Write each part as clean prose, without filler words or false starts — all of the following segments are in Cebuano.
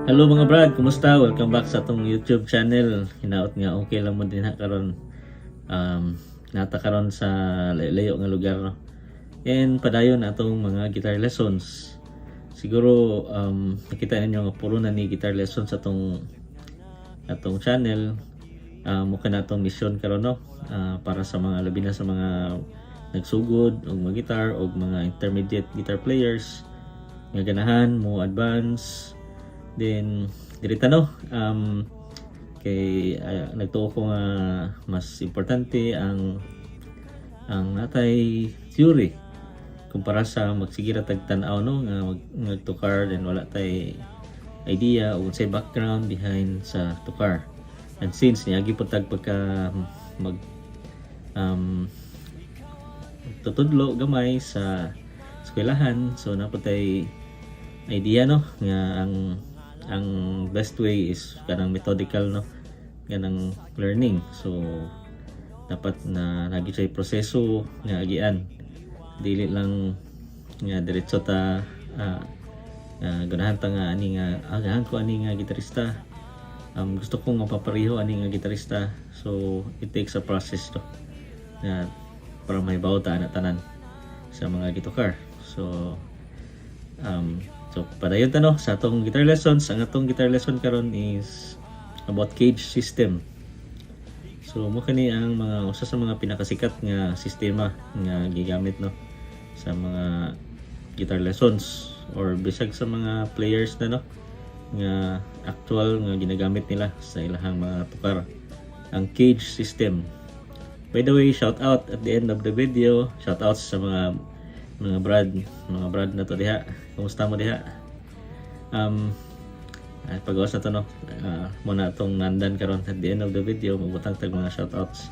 Hello, mga brad, kumusta? Welcome back sa atong YouTube channel. Hinaot nga okay lang mo dinha karon. Nata karon sa layo nga lugar, no. And padayon atong mga guitar lessons. Siguro nakita ninyo nga puro na ni guitar lessons sa atong channel. Mo na atong mission karon, no. Para sa mga, labi na sa mga nagsugod og mga guitar og mga intermediate guitar players nga ganahan mo advance, then diri ta, no. Kay nagtuo ko nga mas importante ang natay theory kumpara sa magsige ra tag tan-aw, no, nga magtukar then wala tay idea o unsay background behind sa tukar. And since niagi po tag pagka mag tutudlo gamay sa eskwelahan, so naa pod tay idea, no, nga ang best way is kanang methodical, no, kanang learning. So dapat na nagi siya proseso nga agian, dili lang nga diretso ta ganahan ta nga ani nga ganahan ko ani nga gitarista, gusto kong mapapareho ani nga gitarista. So it takes a process to nga para mahibaw ta ana tanan sa mga gitukar. So padayon ta, no, sa atong guitar lessons. Ang atong guitar lesson karon is about CAGED system. So mo kani ang mga usa sa mga pinakasikat nga sistema nga gigamit, no, sa mga guitar lessons or bisag sa mga players na, no, nga actual nga ginagamit nila sa ilahang mga tukar, ang CAGED system. By the way, shout out at the end of the video. Shout out sa mga brad na to diha. Kumusta mo diha? Ay, pagawas na to, no. Muna atong nandan karon, at the end of the video magbutang tag mga shoutouts.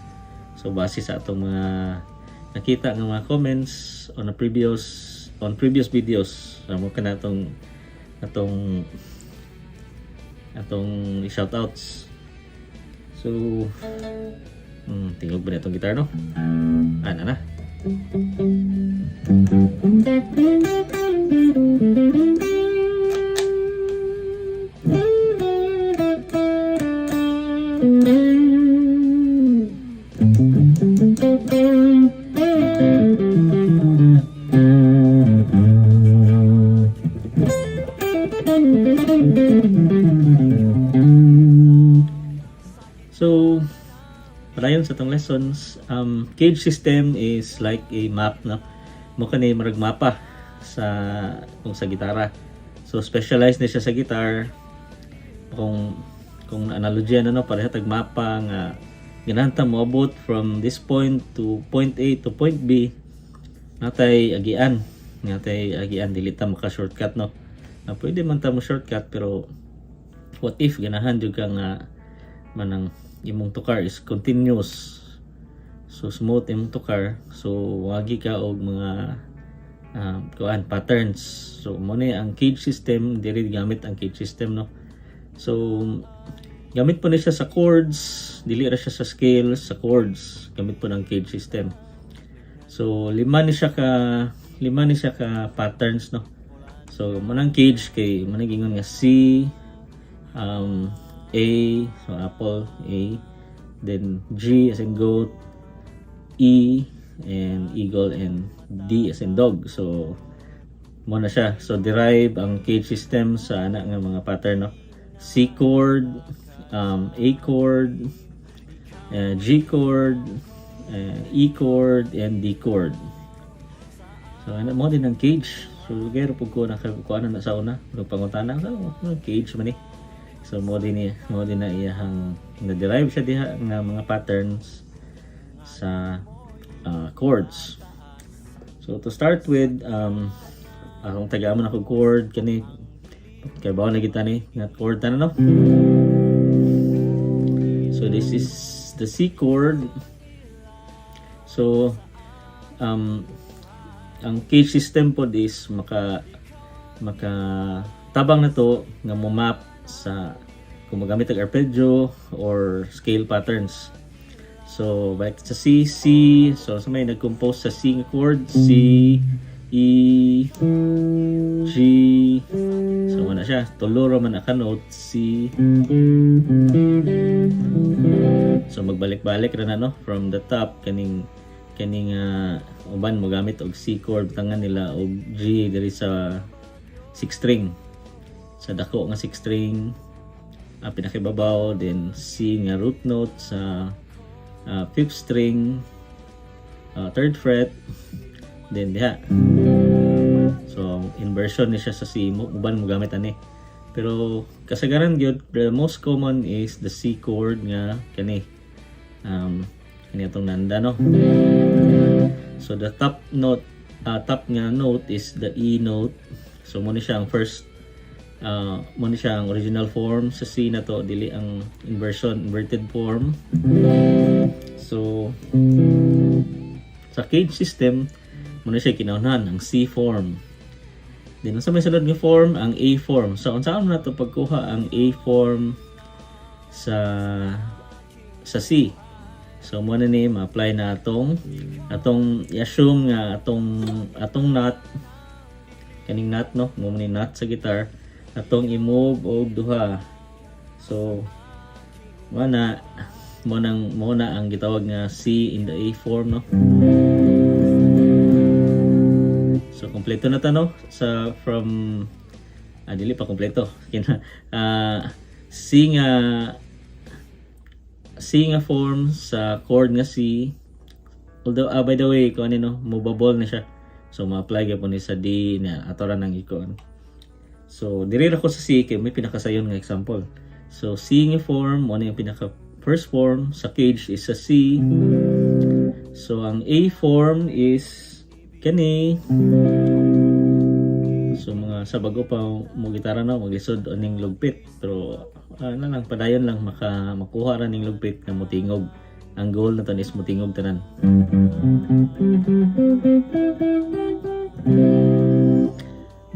So base sa atong mga nakita nga mga comments on previous videos, so, mo kana atong shoutouts. So tingog ba na itong guitar, no? Ah, na na. So, padayon sa atong lessons, CAGED system is like a map, no? Mo kani marag mapa sa kung sa gitara. So, specialized na siya sa guitar. Kung analogy ano, no, pareha tag mapa nga ganahan ta moabot from this point to point A to point B, natay agian. Natay agian, dili ta maka shortcut, no. Na pwede man ta mo shortcut, pero what if ganahan jud ka nga manang imong tukar is continuous, so smooth imong tukar, so wagi ka og mga kuan patterns. So mo ni ang CAGED system. Diri gamit ang CAGED system, no. So gamit po ni siya sa chords, dili ra siya sa scales. Sa chords gamit po ng CAGED system. So lima ni siya ka patterns, no. So mo nang CAGED kay mo nang gingon nga C, A, so apple, A, then G as in goat, E and eagle, and D as in dog. So mo na siya. So derive ang CAGED system sa ana nga mga pattern, no. C chord, A chord, G chord, E chord, and D chord. So ano mo din ang CAGED. So gero pug ko nakakuan na sa una, nagpangutana sa, "Oh, CAGED man ni?" So mo din na iyahang na-derive siya diha nga mga patterns sa chords. So to start with, akong tagaan mo ako chord kani kay bawo na kita ni nga chord ta, no. So this is the C chord. So ang CAGED system pod is maka tabang na to nga mo map sa kung magamit og arpeggio or scale patterns. So balik sa C, C, so sa may nag-compose sa C nga chord, C, E, G, so man na siya. Tulo ra man na ka note, C. So magbalik-balik ra na, no, from the top kaning uban mo gamit og C chord, tangan nila og G diri sa six string, sa dako nga six string, pinakibabaw, then C nga root note sa fifth string, third fret, then diha. So inversion ni siya sa C mo, uban mo gamit ani. Pero kasagaran gyud, the most common is the C chord nga kani atong nanda, no. So the top note, top nga note is the E note. So mo ni siya ang first, mo ni siya ang original form sa C na to, dili ang inversion, inverted form. So sa CAGED system, mo na siya kinaunahan, ang C form. Then sa may sunod nga form, ang A form. So unsaon man nato pagkuha ang A form sa C? So mo na ni ma-apply na atong i-assume nga atong nut, kaning nut, no, mo ni nut sa guitar, atong i-move og duha. So mo na ang gitawag nga C in the A form, no. So kompleto na ta, no, sa from dili pa kompleto. Kina C nga form sa chord nga C. Although, by the way, kung ano, no, movable na siya. So ma-apply gyapon ni sa D na ato ra nang ikuan. So diri ra ko sa C kay may pinakasayon nga example. So C nga form mo na yung pinaka first form sa CAGED is sa C. So ang A form is kani. So mga sa bago pa mo gitara, no, maglisod aning lugpit, pero ano lang, padayon lang makuha ra ning lugpit nga motingog. Ang goal na to is motingog tanan.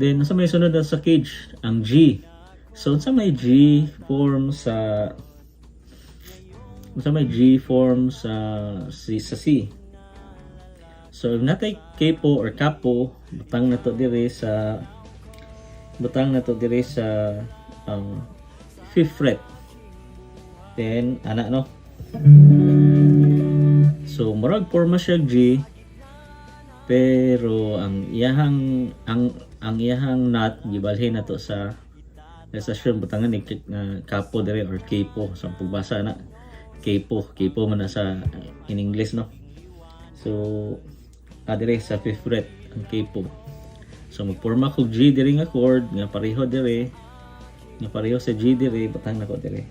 Then sa may sunod na sa CAGED, ang G. So sa may G form sa C. So if natay capo or capo, butang na to dire sa fifth fret. Then ana, no. So murag forma siya G, pero ang iyahang nut gibalhin na to sa, let's assume, butangan ni nga capo dire or capo. So ang pagbasa na capo, capo man na sa in English, no. So dire sa fifth fret ang capo. So magporma kog G diri nga chord nga pareho dire, nga pareho sa G dire, butang nako dire.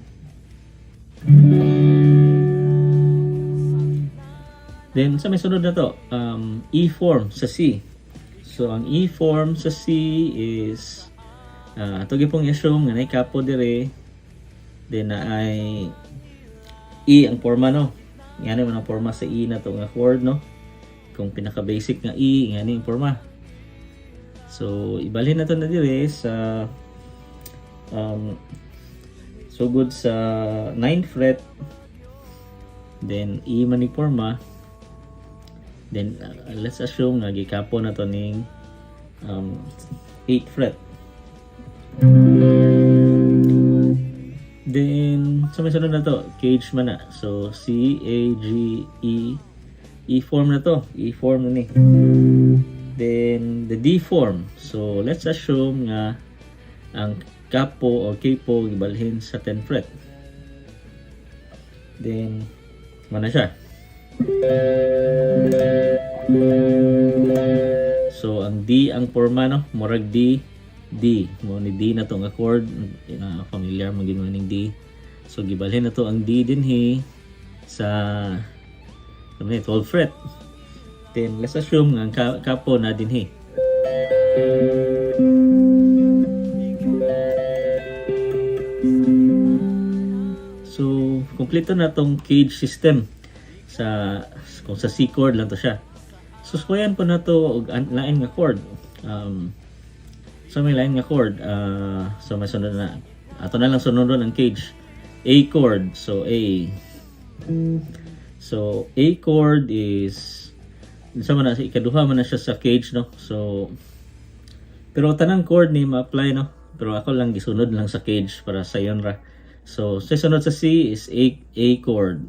Then sa may sunod na to, E form sa C. So ang E form sa C is ato gyapong assume nga nay capo dire, then na ay E ang forma, no. Ngani man ang forma sa E na to nga chord, no. Kung pinaka basic nga E, ngani ang forma. So ibalhin na to na dire sa sugod sa 9th fret, then E man ni forma. Then let's assume nga gikapo na to ning 8th fret. Then sa may sunod na to, CAGED man na. So C A G E, E form na to, E form na ni. Then the D form. So let's assume nga ang capo o capo gibalhin sa 10th fret. Then mana siya. So ang D ang forma, no, murag D D mo ni D na tong chord, familiar man gid mo ning D. So gibalhin na to ang D dinhi sa ano ni 12 fret. Then let's assume nga ang capo na dinhi. So kompleto na tong CAGED system sa kung sa C chord lang to siya. So suwayan po na to og lain nga chord. So may lain nga chord, so may sunod na ato na lang sunodon ang CAGED. A chord. So A. So A chord is sa man na ikaduha man na siya sa CAGED, no. So pero tanang chord ni ma-apply, no. Pero ako lang gisunod lang sa cage para sayon ra. So, sa sunod sa C is A, A chord.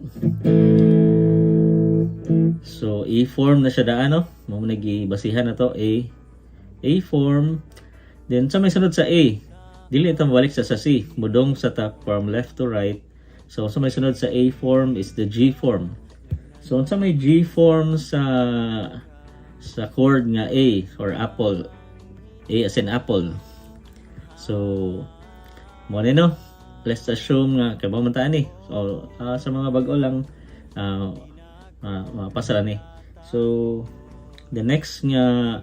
So, A form na siya daan, no? Mao na gibasihan na to, A. A form. Then, sa may sunod sa A, dili ito mabalik sa C. Mudong sa top from left to right. So, sa may sunod sa A form is the G form. So, sa may G form sa chord nga A or apple, A as in apple. So, mao ni, no? Let's assume nga kay man ta ani. So, sa mga bag-o lang mapasara ni. So, the next nga,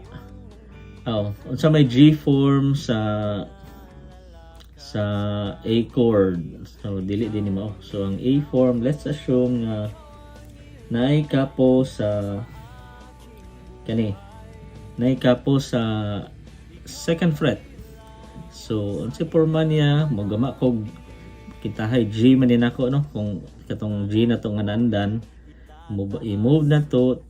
oh, unsa may G form sa A chord. So dili din ni mao. So ang A form, let's assume nga naay kapo sa kani. Naay kapo sa second fret. So unsay porma niya, mogama kog kintahay G man din ako, no, kung katong G na to nga nandan move, i-move na to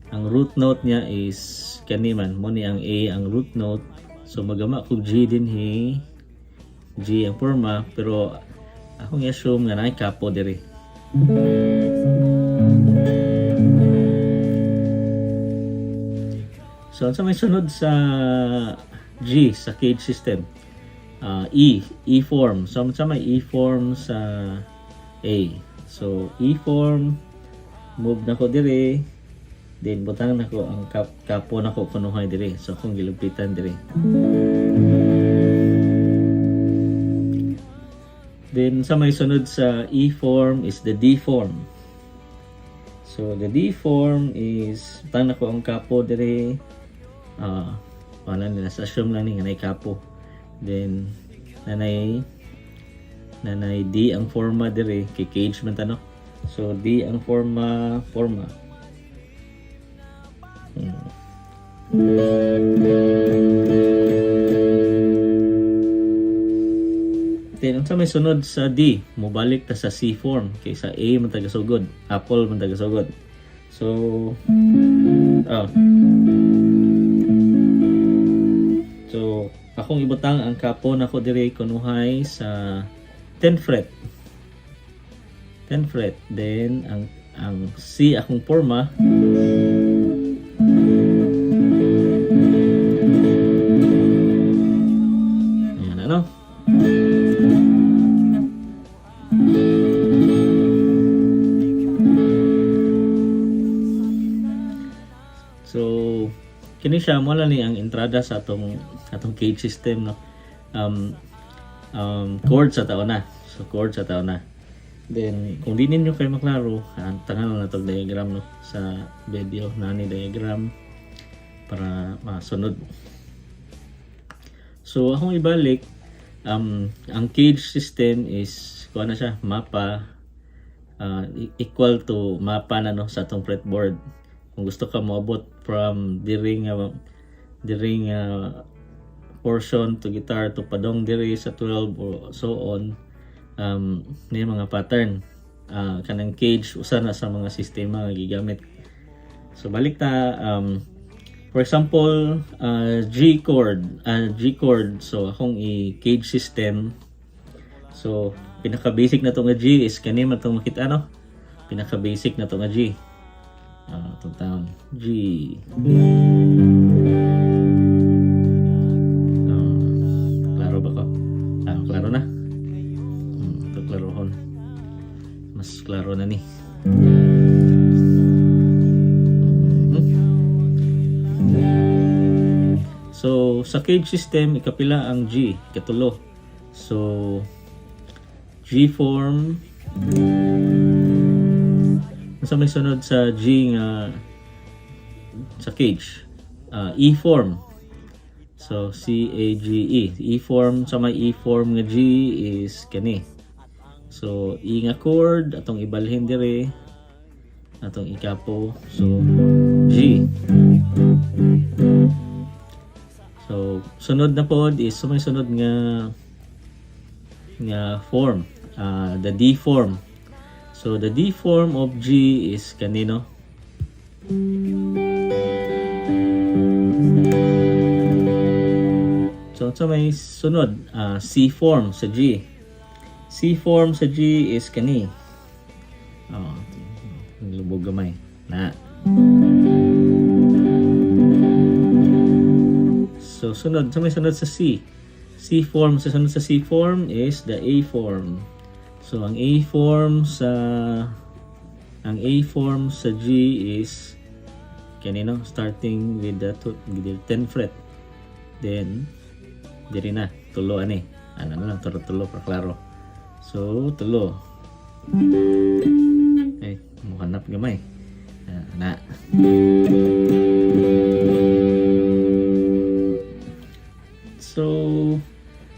ang root note niya is kani man mo ni ang A ang root note. So magama kog G din hi, G ang forma, pero akong i-assume nga naay kapo diri. So sa may sunod sa G sa cage system, E, E form. So sa may E form sa A. So E form, move na ko dire. Then butang na ko ang kapo na ko kunuhay dire. So akong gilupitan dire. Then sa may sunod sa E form is the D form. So the D form is butang na ko ang kapo dire. Ah, wala nila sa assume lang ni nga naay kapo. Then nanay D ang forma dire kay cage man ta, no. So D ang forma. Then unsa may sunod sa D, mobalik ta sa C form kay sa A man tagasugod, apple man tagasugod. So ah. So akong ibutang ang kapo nako dire kunuhay sa 10 fret. 10 fret. Then ang C akong forma. Ayan, ano? So kini siya mo lang ni ang entrada sa atong cage system, no. Chord sa tao na. So chord sa tao na. Then kung di ninyo kayo maklaro, tangan na tog diagram, no, sa video na ni diagram para masunod. So akong ibalik, ang cage system is kuha na siya mapa, equal to mapa na, no, sa atong fretboard. Kung gusto ka moabot from diri nga portion to guitar to padong diri sa 12 or so on, ni mga pattern, kanang cage usa na sa mga sistema nga gigamit. So balik ta, for example, G chord, G chord. So akong i-cage system, so pinaka basic na to nga G is kani man tong makita, no, pinaka basic na to nga G. Itong taon G. Klaro ba ko? Ah, klaro na. Ito klarohon. Mas klaro na ni. So, sa cage system, ikapila ang G, ikatulo. So, G form. Sa may sunod sa G nga sa cage, E form. So C A G E. E form, sa may E form nga G is kani. So E nga chord atong ibalhin dire, atong ikapo, so G. So sunod na pod is so may sunod nga form, the D form. So the D form of G is kani, no. So Unsa may sunod? C form sa G. C form sa G is kani. Oh, lubog gamay. Na. So sunod, sa may sunod sa C. C form, sa sunod sa C form is the A form. So ang A form sa G is kani, no, starting with the 10 fret. Then diri na, tulo ani. Ano na lang, tulo tulo para klaro. So tulo. Eh, muhanap gamay. Na. So,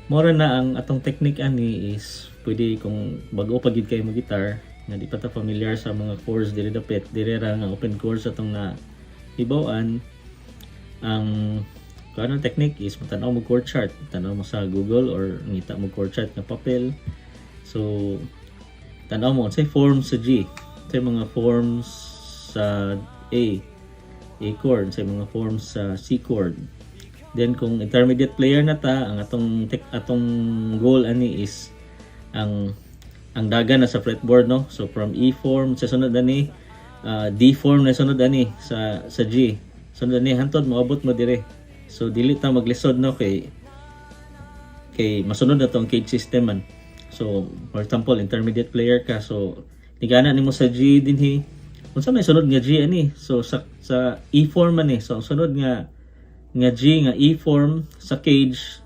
mora na ang atong technique ani is pwede kung bago pa gid kayo mo guitar nga di pa ta familiar sa mga chords diri, dapit diri ra nga open chords atong na hibaw-an. Ang kuan technique is matan-aw mo chord chart, tan-aw mo sa Google or ngita mo chord chart nga papel. So tan-aw mo unsay form sa G, unsay mga forms sa A, A chord, unsay mga forms sa C chord. Then kung intermediate player na ta, ang atong goal ani is ang dagan na sa fretboard, no. So from E form sa sunod ani, D form na sunod ani sa G. Sunod ani hantod moabot mo dire. So dili ta maglisod, no, kay masunod na to ang cage system man. So for example, intermediate player ka, so tigana nimo sa G dinhi. Unsa may sunod nga G ani? So sa E form man eh. So ang sunod nga G nga E form sa cage,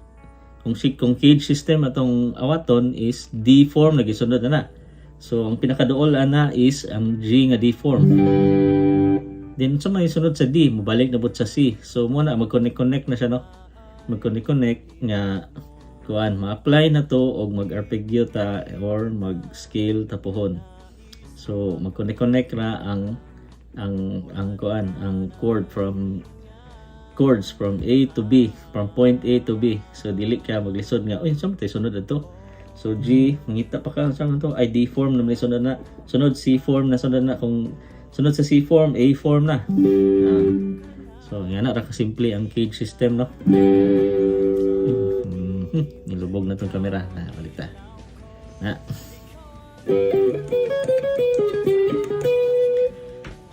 kung cage system atong awaton, is D form na gisunod na na. So ang pinakaduol ana is ang G nga D form. Then sa may sunod sa D, mobalik na bud sa C. So mo na mag-connect connect na siya, no. Mag-connect connect nga kuan, ma-apply na to og mag-arpeggio ta or mag-scale ta pohon. So mag-connect connect ra ang kuan, ang chords from A to B, from point A to B. So dili ka maglisod nga, "Uy, sa tay sunod adto?" So G, mangita pa ka sa to, ay D form na may sunod na. Sunod C form na sunod na, kung sunod sa C form, A form na. So nga na ra kasimple ang cage system, no. Nilubog na tong kamera. Na, balik ta. Na.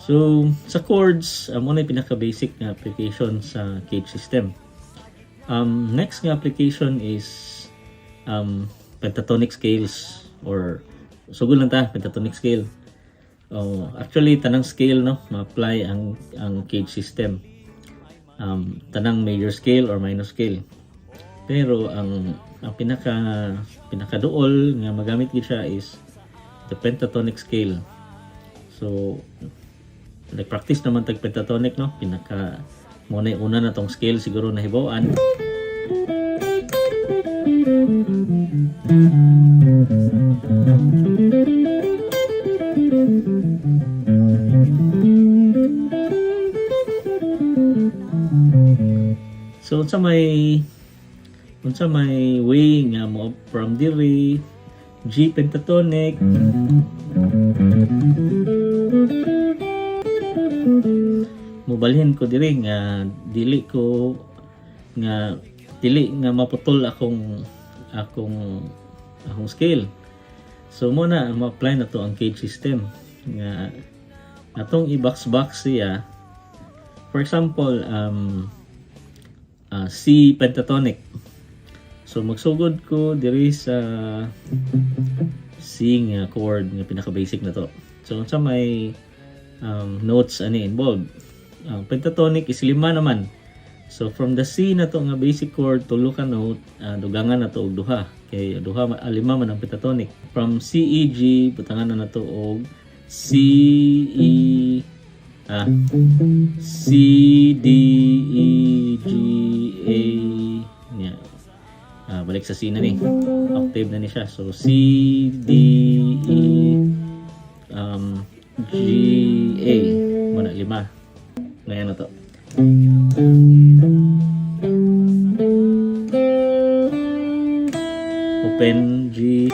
So, sa chords, mo na yung pinaka-basic nga application sa cage system. Next nga application is pentatonic scales or sugod lang ta pentatonic scale. Oh, actually tanang scale, no, ma-apply ang cage system. Tanang major scale or minor scale. Pero ang pinakaduol nga magamit gid siya is the pentatonic scale. So nag-practice naman tag pentatonic, no, pinaka mo na yung una na tong scale siguro na hibaw-an. So unsa may way nga mo from diri G pentatonic mobalhin ko diri nga dili nga maputol akong scale? So mo na ma-apply na to ang cage system nga atong i-box box siya. For example, C pentatonic. So magsugod ko diri sa C nga chord nga pinaka basic na to. So unsa may notes ani involved? Ang pentatonic is lima naman. So from the C na to nga basic chord, tulo ka note, dugangan na to og duha kay duha lima man ang pentatonic. From C E G, butangan na nato og C E C D E G A nya. Balik sa C na ni. Octave na ni siya. So C D E G A muna lima. Ngayon na to. Open G.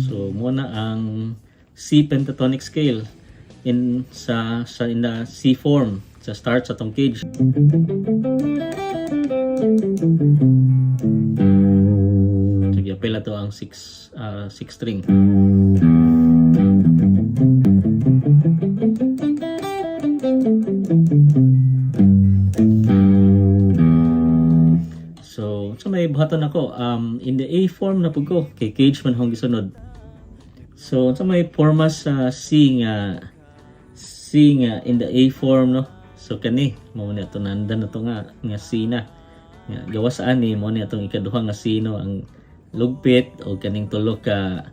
So, muna ang C pentatonic scale. in sa in the C form sa start sa atong cage. So giapil to ang 6 six string. So, sa may buhaton ako, in the A form na pud ko, kay cage man hong gisunod. So, sa may forma sa C nga in the A form, no. So kani mao ni ato nandan na to nga C na. Nga gawas ani, mao ni atong ikaduha nga C, no, ang lugpit o kaning tulo ka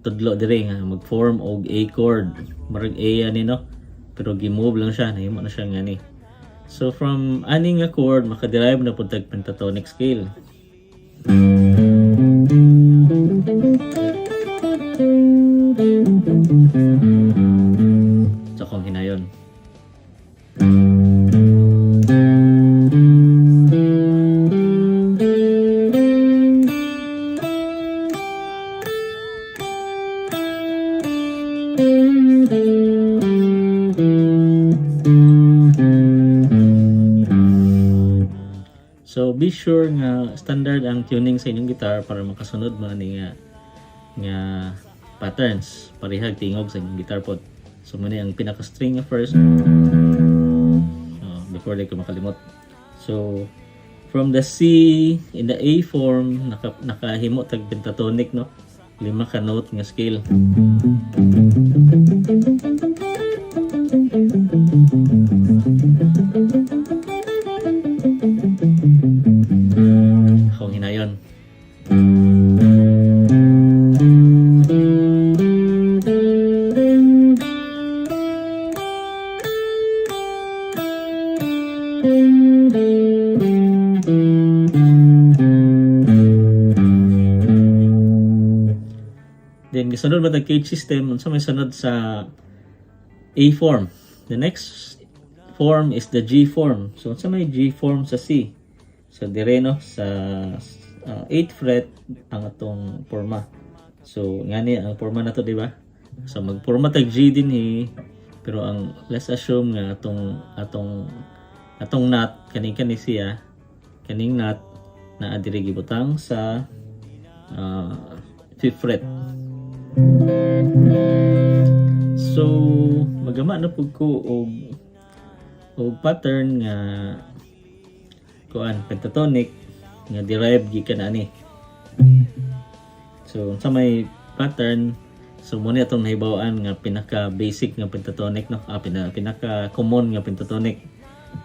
tudlo dire nga mag-form og A chord. Murag A ani, no. Pero gi-move lang siya, nahimo na siya nga ni. So from ani nga chord maka-derive na pud tag pentatonic scale. Sa akong hinayon. So be sure nga standard ang tuning sa inyong guitar para makasunod mo ani nga patterns, parehag tingog sa inyong guitar pod. So mao ni ang pinaka string nga first. Oh, before ko makalimot. So from the C in the A form, nakahimo tag pentatonic, no. Lima ka note nga scale. Akong hinayon. Then gisunod ba the cage system, unsa may sunod sa A form? The next form is the G form. So unsa may G form sa C? So dire, no, sa 8th fret ang atong forma. So ngani ang forma na to, di ba? So magporma tag G din eh. Pero ang let's assume nga atong nut kaning kani siya, kaning nut na diri gibutang sa 5th fret. So magama na pud ko og pattern nga kuan, pentatonic nga derive gikan ani. So sa may pattern, so mao ni atong nahibaw-an nga pinaka basic nga pentatonic, no. Ah, pinaka common nga pentatonic.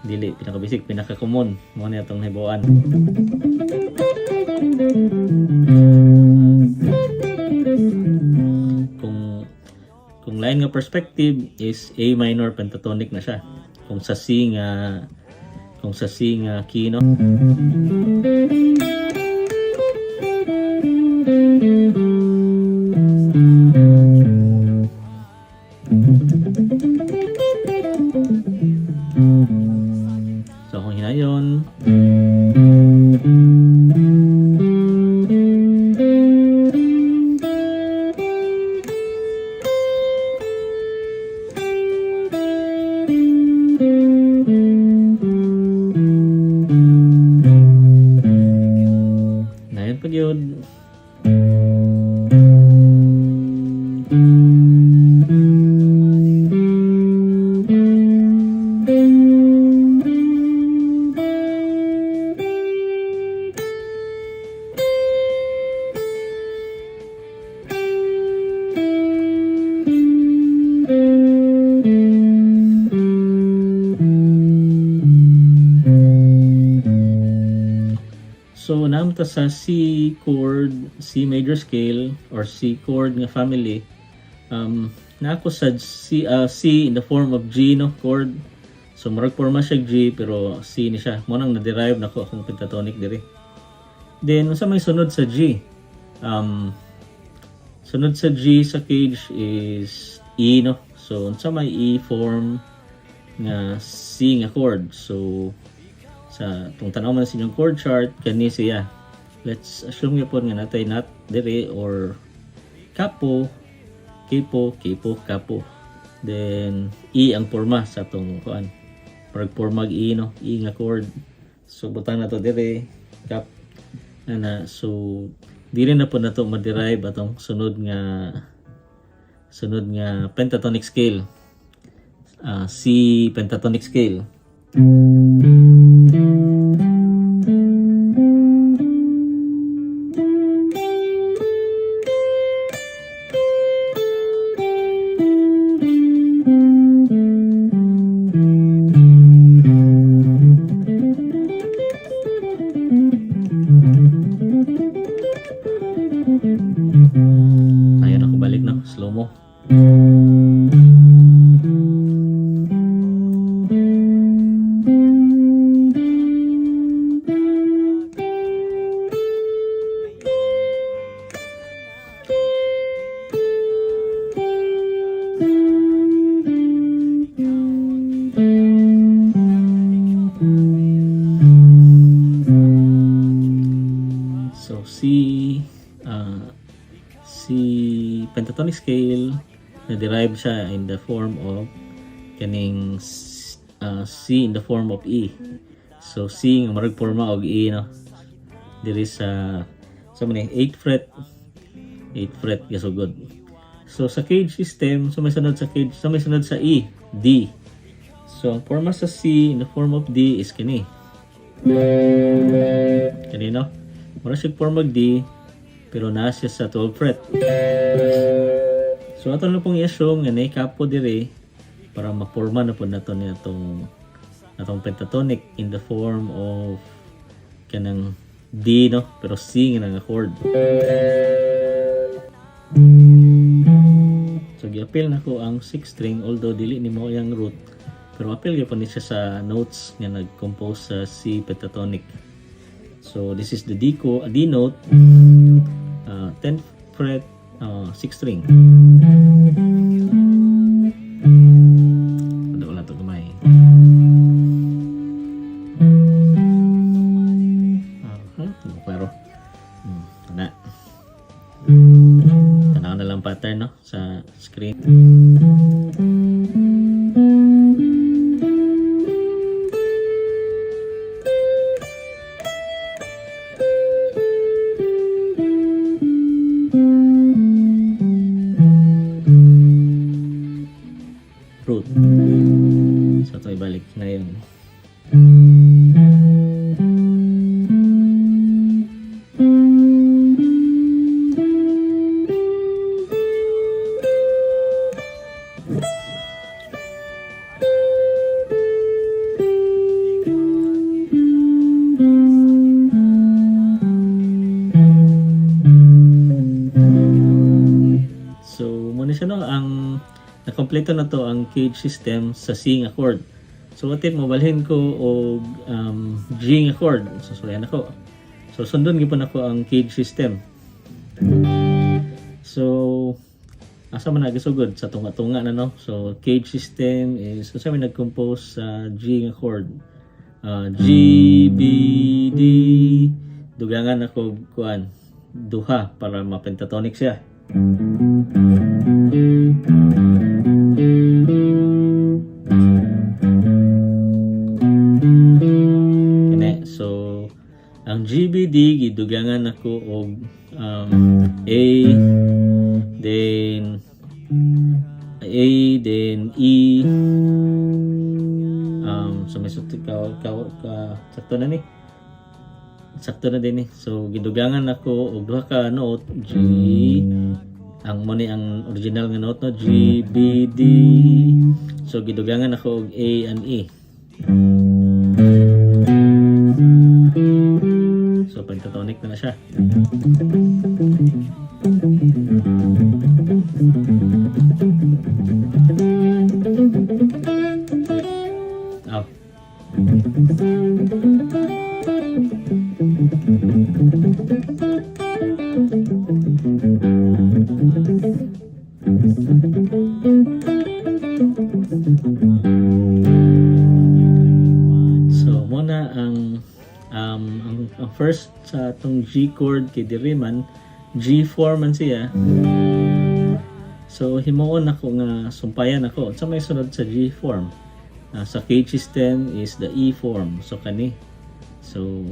Dili pinaka basic, pinaka common. Mao ni atong nahibaw-an. Kung lain nga perspective is A minor pentatonic na siya. Kung sa C nga key, no. So kung hinayon, hinayon pa gyud. So naa ta sa C chord, C major scale or C chord nga family. Naa ko sa C in the form of G, no, chord. So murag forma siya G pero C ni siya. Mao nang na-derive nako akong pentatonic diri. Then unsa may sunod sa G? Sunod sa G sa cage is E, no. So unsa may E form nga C nga chord? So sa kung tanaw man sa inyong chord chart, kani siya. Let's assume gyapon nga natay nut dire or capo, capo, capo, capo. Then E ang porma sa atong kuan. Parang pormag E, no, E nga chord. So butang na to dire, cap ana. So diri na po nato ma-derive atong sunod nga pentatonic scale. C pentatonic scale. Ayun ako balik, no, slow mo. So C pentatonic scale na derive siya in the form of kaning C in the form of E. So C nga murag forma og E, no. Diri sa man 8 fret, 8 fret gasugod. So sa cage system, so may sunod sa cage, so may sunod sa E, D. So ang forma sa C in the form of D is kini. Kani, no? Mura siya forma og D pero naa siya sa 12 fret. So ato na pong i-assume nga naay capo dire para maporma na po nato ni atong pentatonic in the form of kanang D, no, pero C nga nga chord. So giapil nako ang 6 string, although dili ni mao yang root, pero apil gyud ni siya sa notes nga nag-compose sa C pentatonic. So this is the D note, 10th fret, 6 string. Ano lang to gamay. Klaro. Ana. Tanaw na lang pattern, no, sa screen. Root. So ito ibalik na yun. So, muna siya, no, ang nakompleto na to ang cage system sa C nga chord. So, what if mobalhin ko og G nga chord? So, sulayan ako. So, sundon gyud nako ang cage system. So, asa man nagisugod sa tunga-tunga na, no? So, cage system is unsa may nag-compose sa G nga chord? G, B, D, dugangan ako kuan duha para ma-pentatonic siya. Kini, so ang GBD gidugangan ako og A, then A, then E, so may suti ka sakto na ni, sakto na din eh. So gidugangan ako og duha ka note G, ang mo ni ang original nga note, no, G B D. So gidugangan ako og A and E. So pentatonic na na siya. Oh. So muna ang first sa atong G chord kay diri man G4 man siya. So So himuon nako nga sumpayan nako unsa may sunod sa G form. Sa CAGED system is the E form. So kani. So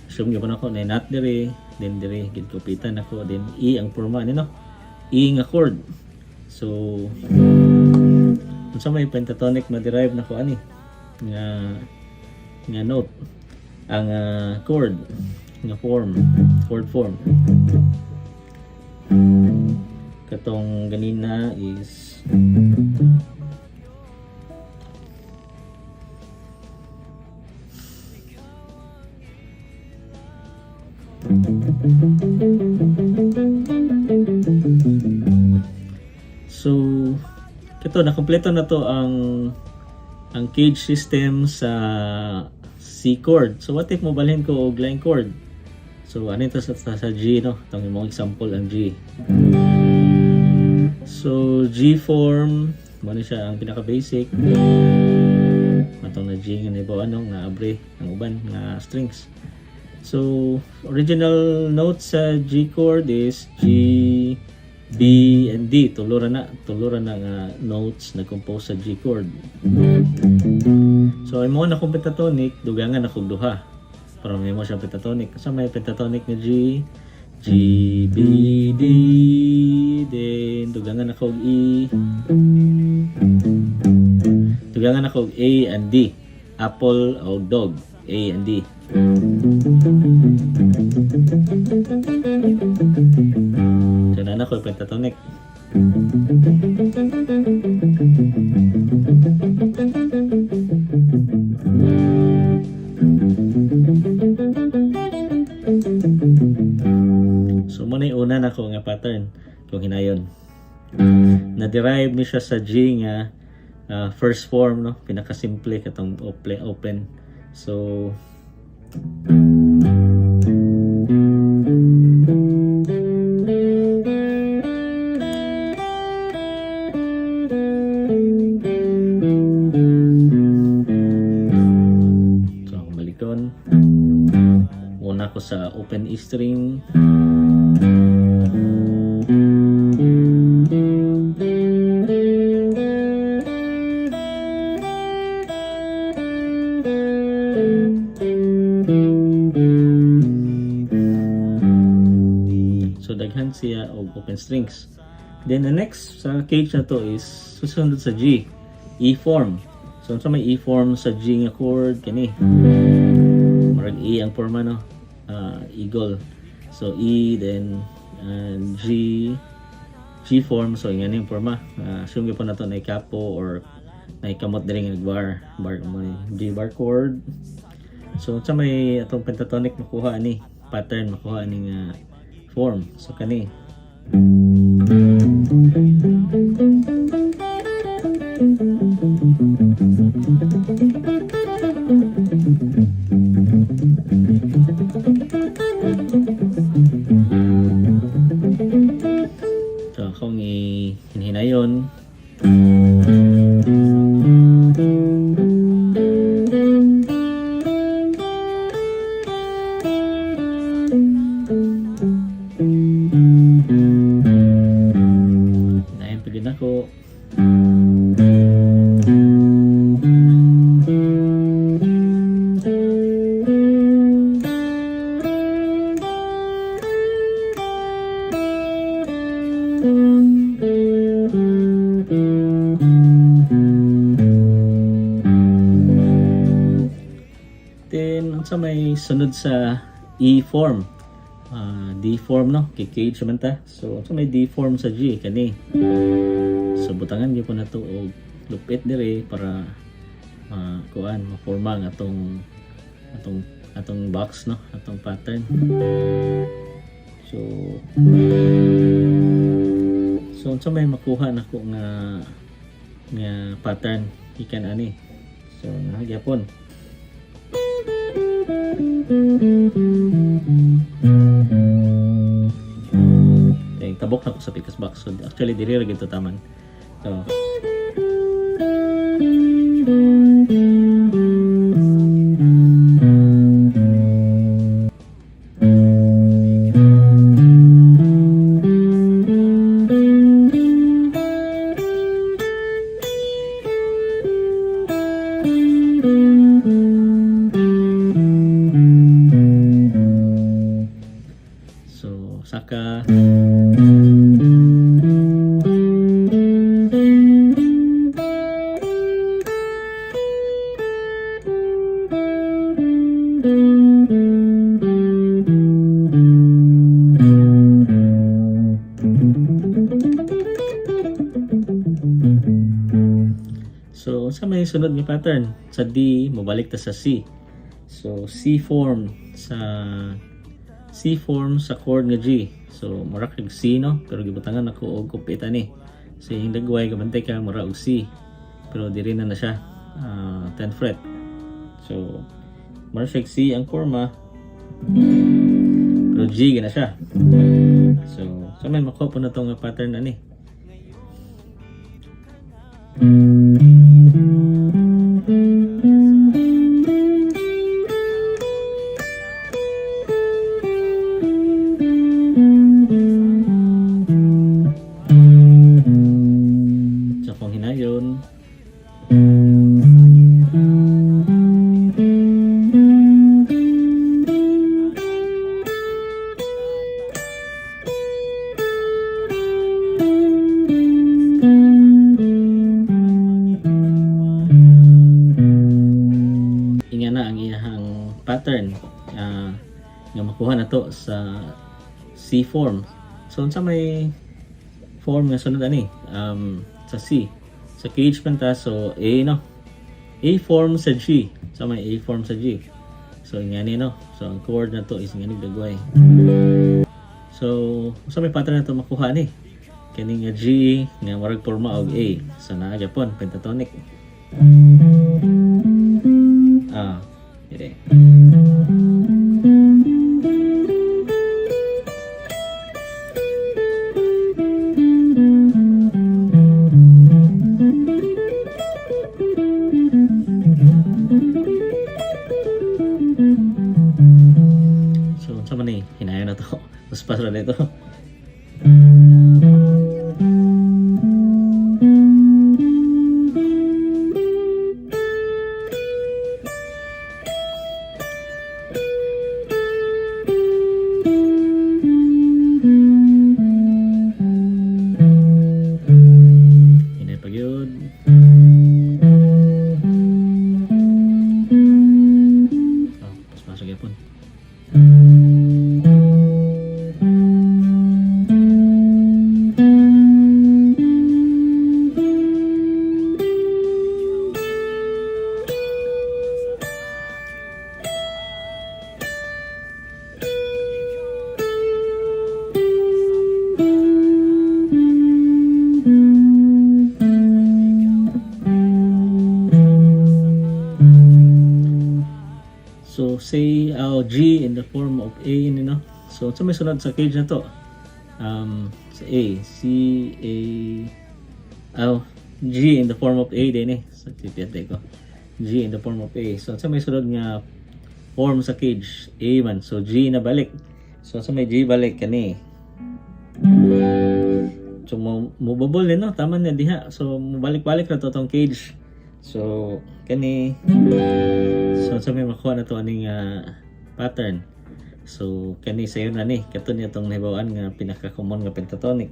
assume gyud nako na not dire, then dire gid kupitan nako, then E ang forma ni, no. E nga chord. So unsa may pentatonic ma-derive nako ani nga note, ang chord nga form, chord form? Katong ganina is So, ito, nakompleto na to ang CAGED system sa C chord. So, what if mobalhin ko og laing chord? So, ano ito sa G, no? Itong imong example, ang G. So, G form, mao ni siya ang pinaka-basic. Atong na G nga nibo ano nga abre ang uban nga strings. So, original note sa G chord is G, B, and D. Tulo ra na nga notes na compose sa G chord. So, imo na kung pentatonic, dugangan na kog duha para may mo siyang pentatonic. So, may pentatonic na G, G, B, D, then dugangan na kog E, dugangan na kog A and D. Apple o dog, A and D. So, na ko pentatonic. So, mao na una nako nga pattern kung hinayon. Na-derive ni siya sa G nga first form, no? Pinakasimple katong open. So, akong balikon. Una ko sa open E string. So daghan siya og open strings. Then the next sa CAGED na to is susunod sa G, E form. So unsa may E form sa G nga chord? Kani. Murag E ang forma, no. Eagle. So E, then G, G form, so ingani yung forma. Assume gyud po nato na capo or na kamot diri nga bar bar mo ni G bar chord. So unsa may atong pentatonic makuha ani pattern, makuha ani nga form? So kani. So akong i-hinhinayon. Hinayon pa din ako. Then, unsa may sunod sa E form? D form, no? Kay CAGED man ta. So, unsa may D form sa G? Kani. So, butangan gyud po na to og lupit dire para kuan, maporma ang atong box, no, atong pattern. So unsa may makuha nako nga pattern gikan ani? So naa gyapon. Okay, tabok na ko sa picas box. So actually diri ra gyud to taman. So Unsa may sunod nga pattern? Sa D, mobalik ta sa C. So C form sa C form sa chord nga G. So mura kag C, no, pero gibutangan nako og kupit ani. So yung dagway, kabantay ka, mura og C. Pero diri na na siya 10th fret. So mura siya C ang forma pero G na siya. So sa may makuha po na tong pattern ani. So kung hinayon, inga na ang iyahang pattern nga makuha na to sa C form. So unsa may form nga sunod ani? Sa C. Sa cage man ta, so A, no. A form sa G. So may A form sa G. So ingani, no. So ang chord na to is ingani dagway. So unsa may pattern na to makuha ni? Kani nga G nga murag porma og A. So naa gyapon pentatonic. Dire. So unsa man ni? Hinayon na to. Paspas ra dito. Hinay pa gyud. Oh, paspas ra gyapon. So say G in the form of A ni, no. So sa may sunod sa cage na to? Sa A, C A, oh, G in the form of A din eh. Sa TPT ko. G in the form of A. So sa may sunod nga form sa cage? A man. So G na balik. So sa may G balik kani. So mo mobubol ni, no, tama na diha. So mobalik-balik na to tong cage. So kani. So sa may makuha na to aning pattern. So kani sayo na ni kato niya tong nahibaw-an nga pinaka-common nga pentatonic.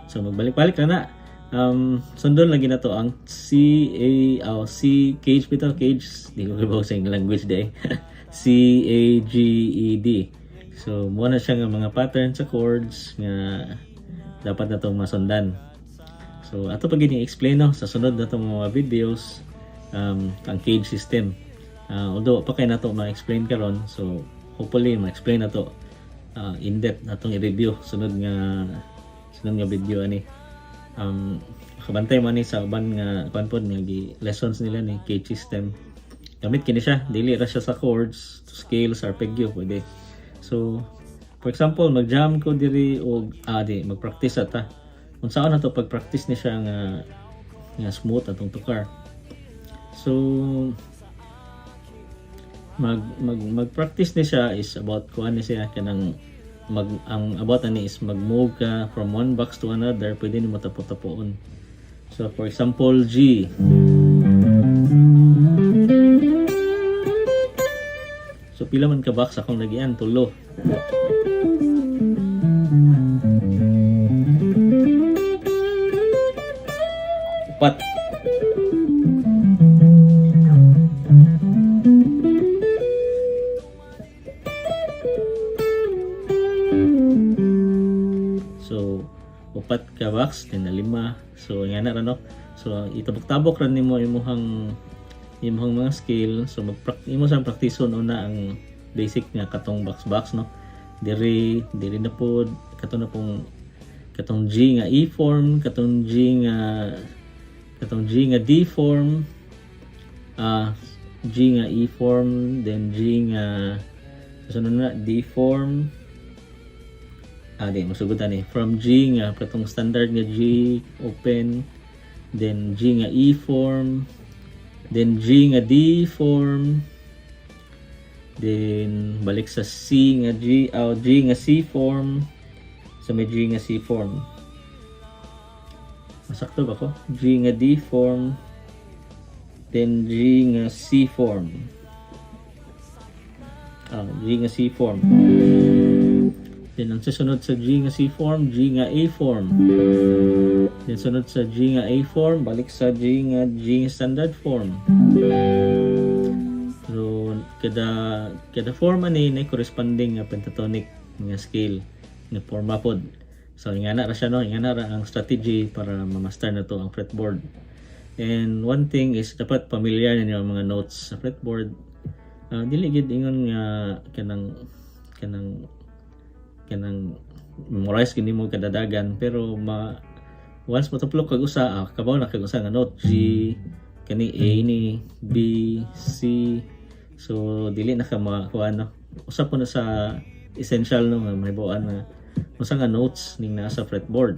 So magbalik-balik na na. Sundon lagi na to ang C A, oh, C cage bitaw, cage, di ko kibaw sa language day. C A G E D. So mo na siya nga mga pattern sa chords nga dapat na tong masundan. So ato pa gini explain, no, sa sunod na tong mga videos ang cage system. Although pa kay nato ma-explain karon, so hopefully ma-explain na to in depth natong i-review sunod nga video ani. Kabantay man ni sa uban nga kuan pod nga gi lessons nila ni cage system. Gamit kini siya, dili ra siya sa chords, scales, arpeggio pwede. So for example, mag-jam ko diri og di mag-practice ata. Unsaon na to pag-practice ni siya nga nga smooth atong tukar? So mag mag mag-practice ni siya is about kuan ni siya kanang mag ang about ani is mag-move ka from one box to another, pwede nimo tapo-tapoon. So for example, G. So pila man ka box akong lagian? Tulo. Upat. box, then na lima. So nga na ra, no. So itabok-tabok ra nimo imuhang mga skill. So mag imo sang praktison una ang basic nga katong box box, no. Diri diri na pod kato na pong katong G nga E form, katong G nga D form, G nga E form, then G nga, sunod na D form. Di masugutan ni from G nga katong standard nga G open, then G nga E form, then G nga D form, then balik sa C nga G, oh, G nga C form. Sa may G nga C form, masakto ba ko? G nga D form, then G nga C form, G nga C form. Then ang susunod sa G nga C form, G nga A form. Then sunod sa G nga A form, balik sa G nga standard form. So kada kada form ani na corresponding nga pentatonic nga scale nga forma pod. So ingana ra siya, no, ingana ra ang strategy para ma-master na to ang fretboard. And one thing is dapat familiar ninyo ang mga notes sa fretboard. Dili gid ingon nga kanang memorize kini mo kadadagan, pero ma once matuplok kag usa, kabaw na kag usa nga note. G kani, A ni, B, C. So dili na ka makuha, no. Usa po na sa essential, no, nga mahibaw-an na usa nga notes ning naa sa fretboard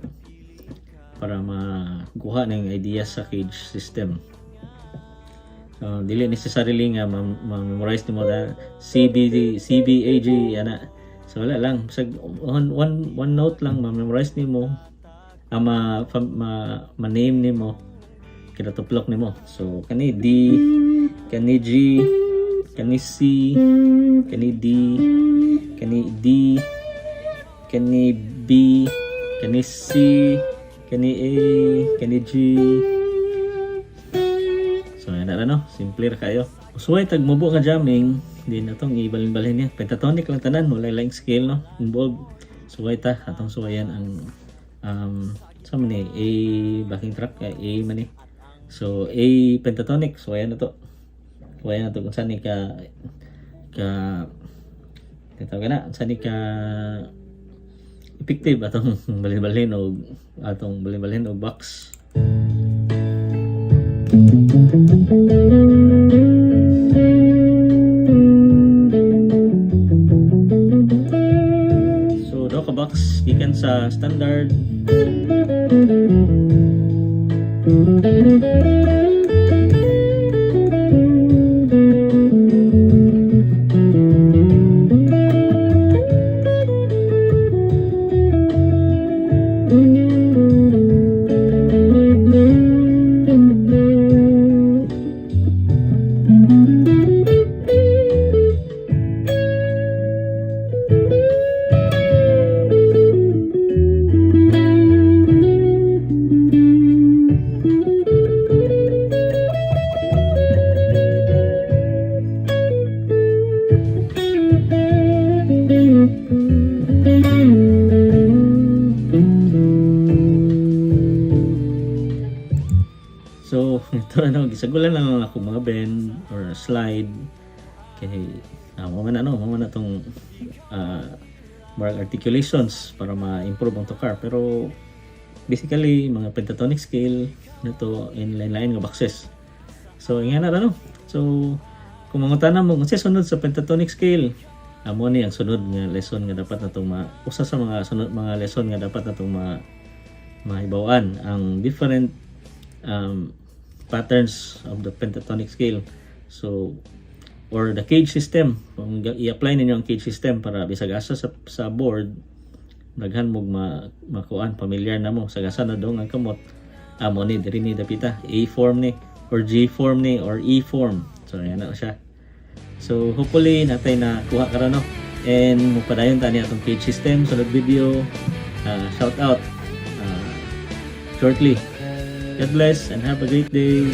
para makuha ning idea sa cage system. So, dili necessarily nga ma-memorize nimo na C B D C B A G ana. So wala lang, bisag one note lang ma-memorize nimo, ma-name nimo kada tuplok nimo. So kani D, kani G, kani C, kani D, kani D, kani B, kani C, kani A, kani G. So yan na, no, simple ra kayo. Usuway tag mubo nga jamming din atong ibalin-balhin niya. Pentatonic lang tanan, wala laing scale, no, involved. Suway ta atong suwayan ang sa man ni A backing track kay A man ni. So A pentatonic, suwayan na to. Suwayan na to kung saan ni ka ka tawag na, saan ni ka effective atong balin-balhin og box. So duha ka box gikan sa standard. So, ito ano, gisagulan lang ako mga bend or slide kay mo man ano, mo man atong more articulations para ma-improve ang tukar. Pero basically mga pentatonic scale na to in lain-lain nga boxes. So ingana ra, no. So kung mangutana mo kung sunod sa pentatonic scale, amo ni ang sunod nga lesson nga dapat natong ma usa sa mga sunod mga lesson nga dapat natong ma mahibaw-an ang different patterns of the pentatonic scale. So or the cage system, kung i-apply ninyo ang cage system para bisag asa sa board daghan mo ma makuan, familiar na mo sa asa na dong ang kamot. Amo ni diri ni dapita A form ni or G form ni or E form. So yan na siya. So hopefully natay na kuha karon, no, and mopadayon ta ni atong cage system sunod video. Shout out shortly. God bless and have a great day.